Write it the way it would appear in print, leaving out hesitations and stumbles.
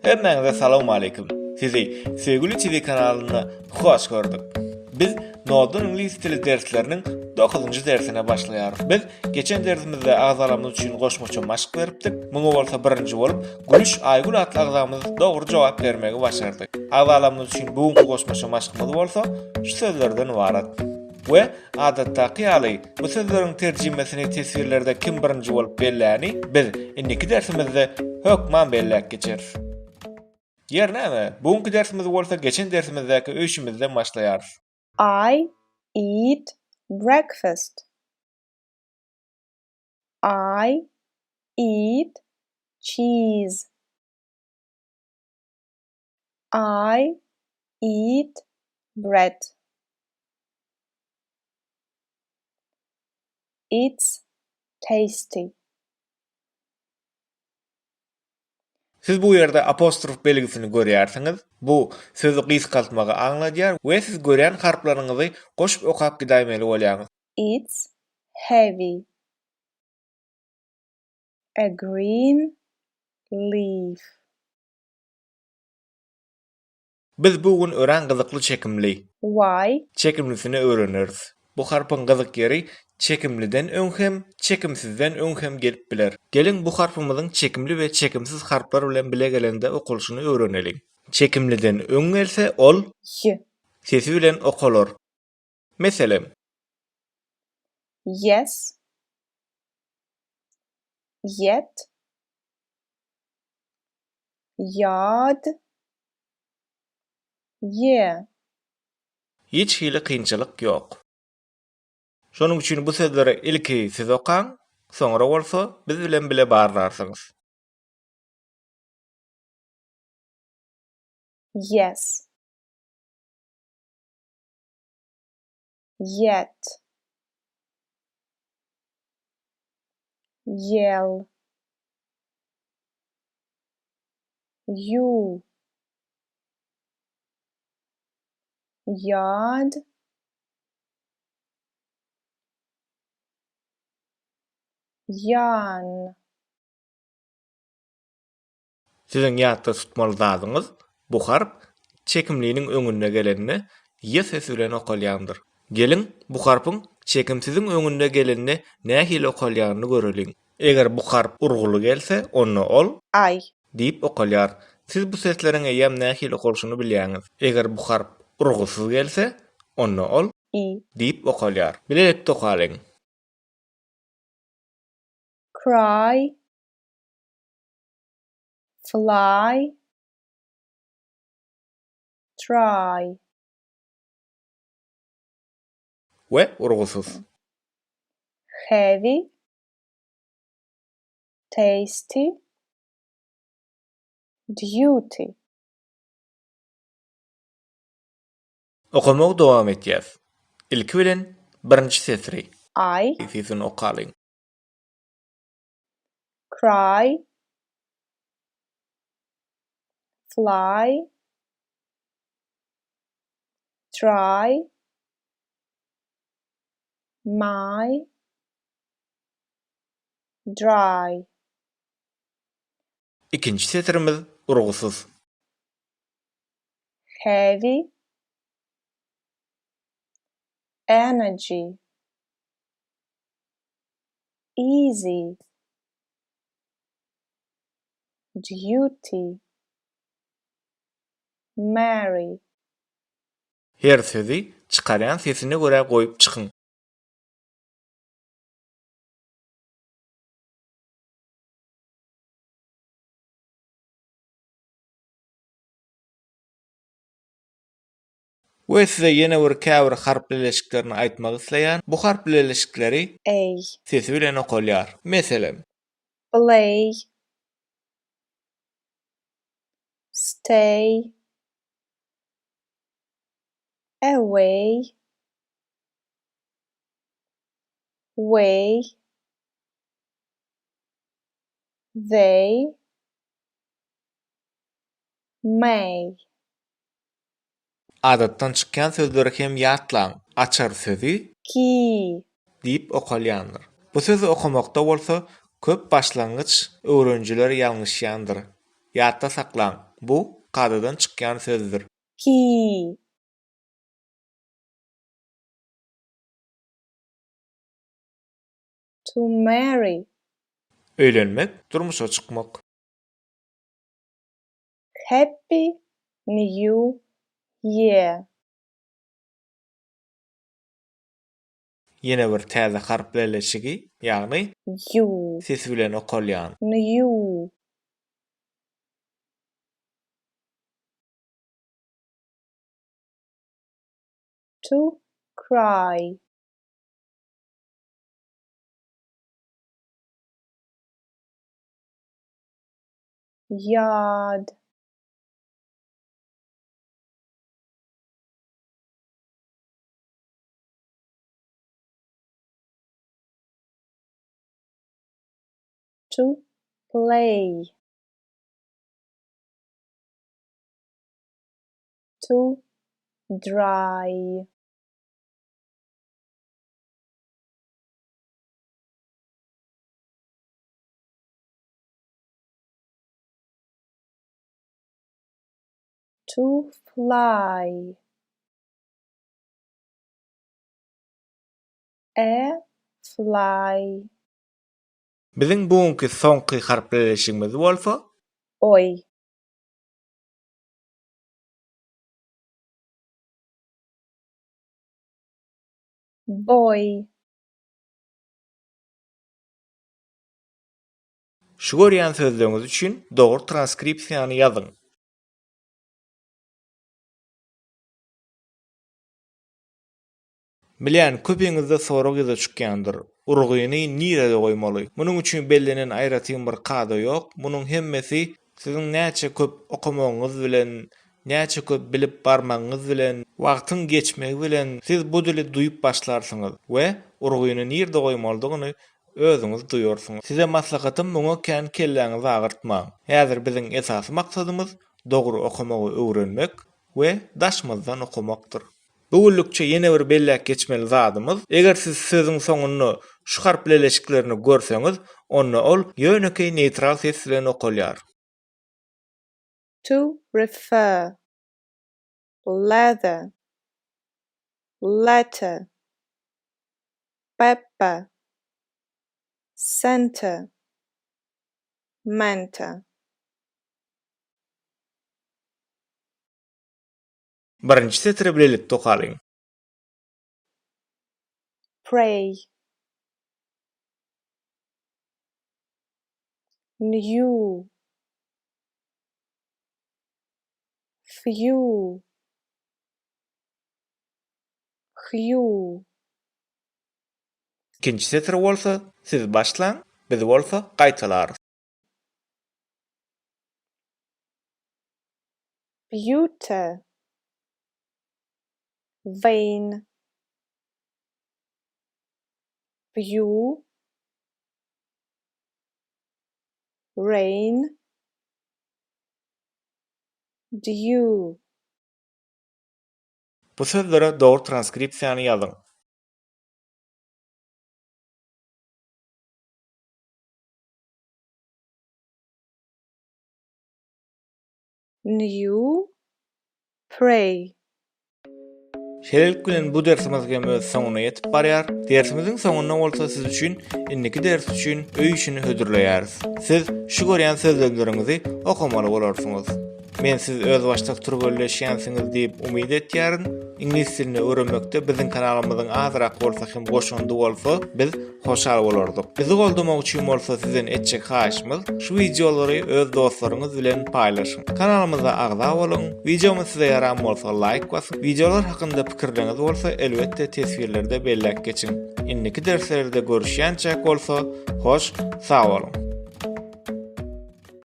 Hemmäňize salowmaleýkim! Sizi Söýgüli TV kanalynda hoş gördük. Biz Noddan iňlis dili dersleriniň dokuzynjy dersine başlaýarys. Biz geçen dersimizde agzalarymyz üçin goşmaça maşk beripdik. Muňa bolsa birinji bolup Gülüş Aýgül atly agzamyz dogry jogap bermegi başardy. Agzalarymyz üçin bu günki goşmaça maşkymyz bolsa şu sözlerden ybarat. We adatdaky ýaly, bu sözleriň terjimesini teswirlerde kim birinji bolup belläni biz indiki dersimizde hökman belläp geçeris. Ýer näme, bu günki dersimizi bolsa geçen dersimizdäki öýşümizden başlaýarys. I eat breakfast. I eat cheese. I eat bread. It's tasty. Siz bu ýerde apostrof belgisini görýärsiňiz. Bu, sözi gysgaltmagy aňladýar we siz görýän harplaryňyzy goşup okap gidäýmeli bolýaňyz. It's heavy. A green leaf. Biz bu gün örän gyzykly çekimli. Y. Çekimlisini öwreneris. Bu harpyň gyzyk ýeri çekimliden öň hem, çekimsizden öň hem gelip biler. Geliň bu harpymyzyň çekimli we çekimsiz harplar bilen bile gelende okalyşyny öwreneliň. Çekimliden öň gelse ol. Y. Sesi bilen okalar. Meselem. Yes. Yet. Yard. Year. Hiç hili kynçylyk ýok. Şonuň üçin bu sözleri ilki siz okaň, soňra bolsa biz bilen bile barlarsyňyz. Yes. Yet. Yell. You. Yard. Yarn. Siziň ýatda tutmaly zadyňyz, bu harp çekimliniň öňünde gelende y sesi bilen okalýandyr. Geliň, bu harpyň çekimsiziň öňünde gelende nähili okalýanyny göreliň. Eger bu harp urguly gelse, onda ol. Ay. Diýip okalýar. Siz bu sesleriň eýýäm nähili okalyşyny bilýäňiz. Eger bu harp urgusyz gelse, onda ol. I. Diýip okalýar. Bilelikde okalyň. Cry. Fly. Try. We urgusyz. Heavy. Tasty. Duty. Okamagy dowam etýäs. Ilki bilen birinji setiri. I. Sesini okalyň. Cry. Fly. Try. My. Dry. Ikinji setirimiz urgusyz. Heavy. Energy. Easy. Duty. Marry. Her sözi çykarýan sesine görä goýup çykyň. We size ýene bir käbir harp bileleşiklerini aýtmak isleýän. Bu harp bileleşikleri. A. Sesi bilen okalýar. Meselem. Play. Stay. Away. Way. They. May. Adatdan çykýan sözleri hem ýatlaň. Açar sözi. Key. Diýip okalýandyr. Bu sözi okamakda bolsa köp başlangyç öwrenijiler ýalňyşýandyr. Ýatda saklaň. Bu kadadan çykýan sözdür. Key. To marry. Öýlenmek, durmuşa çykmak. Happy New Year. Ýene bir täze harp bileleşigi, ýagny. U. Sesi bilen okalýan. New. To cry. Yard. To play. To dry. To fly. A fly. Biziň bu günki soňky harp bileleşigimiz bolsa. Oý. Boý. Şu görýän sözleriňiz üçin dogry transkripsiýany ýazyň. Bilýän, köpiňizde sorag ýüze çykýandyr, Urgyny nirede goýmaly? Munuň üçin bellenen aýratyn bir kada ýok, munuň hemmesi siziň näçe köp okamagyňyz bilen, näçe köp bilip barmagyňyz bilen, wagtyň geçmegi bilen siz bu dili duýup başlarsyňyz we urgyny nirde goýmalydygyny özüňiz duýarsyňyz. Size maslahatym muňa kän kelläňizi agyrtmaň. Häzir biziň esasy maksadymyz dogry okamagy öwrenmek we daşymyzdan okamakdyr. Bu günlükçe ýene bir belläp geçmeli zadymyz, eger siz sözüň soňunda şu harp bileleşiklerini görseňiz, onda ol ýönekeý neýtral ses bilen okalýar. To refer, leather, letter, pepper, center, mentor. Birinji setiri bilelikde okalyň. Pray. New. Few. Hue. Ikinji setiri bolsa siz başlaň, biz bolsa gaýtalarys. Pewter. Vein. View. Rain. Dew. Bu sözlere dogry transkripsiýany ýazyň. New pray. Şeýlelik bilen bu dersimiz hem öz soňuna ýetip barýar. Dersimiziň soňunda bolsa siz üçin indiki ders üçin öý işini hödürleýäris. Siz şu görýän sözlemleriňizi okamaly bolarsyňyz. Men siz özbaşdak türgenleşýänsiňiz diýip umyt etýärin. Iňlis dilini öwrenmekde biziň kanalymyzyň azrak bolsa hem goşandy bolsa biz hoşal bolardyk. Bizi goldamak üçin bolsa sizden etjek haýyşymyz şu wideolary öz dostlaryňyz bilen paýlaşyň. Kanalymyza agza boluň. Wideomyz size ýaran bolsa laýk basyň. Wideolar hakynda pikirleriňiz bolsa elbetde teswirlerde belläp geçiň. Indiki derslerde görüşýänçäk bolsa hoş sag boluň.